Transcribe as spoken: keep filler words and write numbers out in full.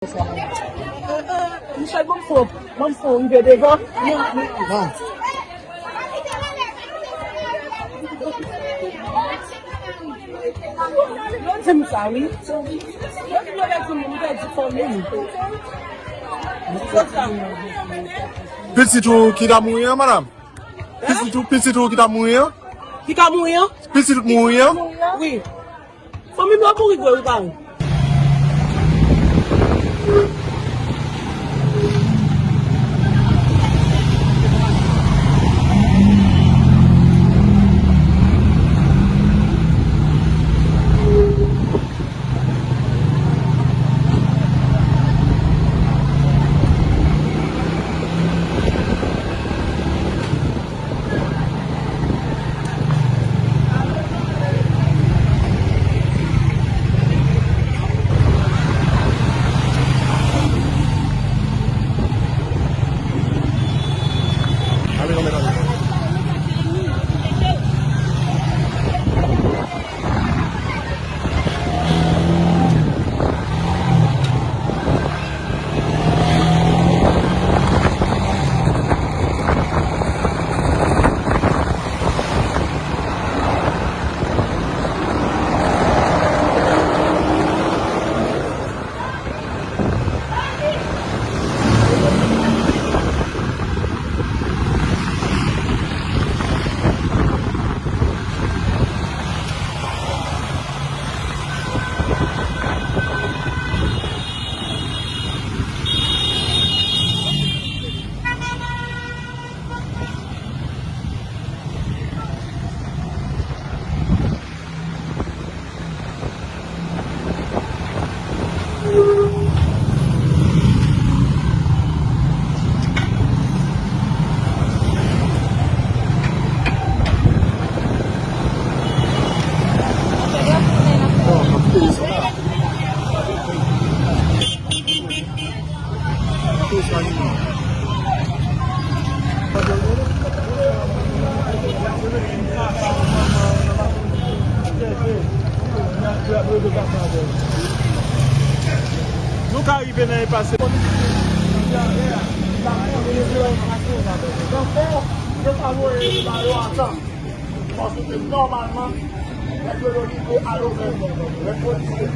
Michel, ban m fon, ban m fon rive devan. Non. Yo di m sa, wi. Yo di m yo pèdi moun, yo pèdi fanmi. Pitit ou ki ta mouri an, madanm? Pitit ou, pitit ou ki ta mouri an? Ki ka mouri an? Pitit ou mouri an? Wi. Fanmi m yo mouri vre, wi, pa vre. Nou ka rive nan pase. Paske nòmalman, nèg yo yo rive a levè, lè polisye,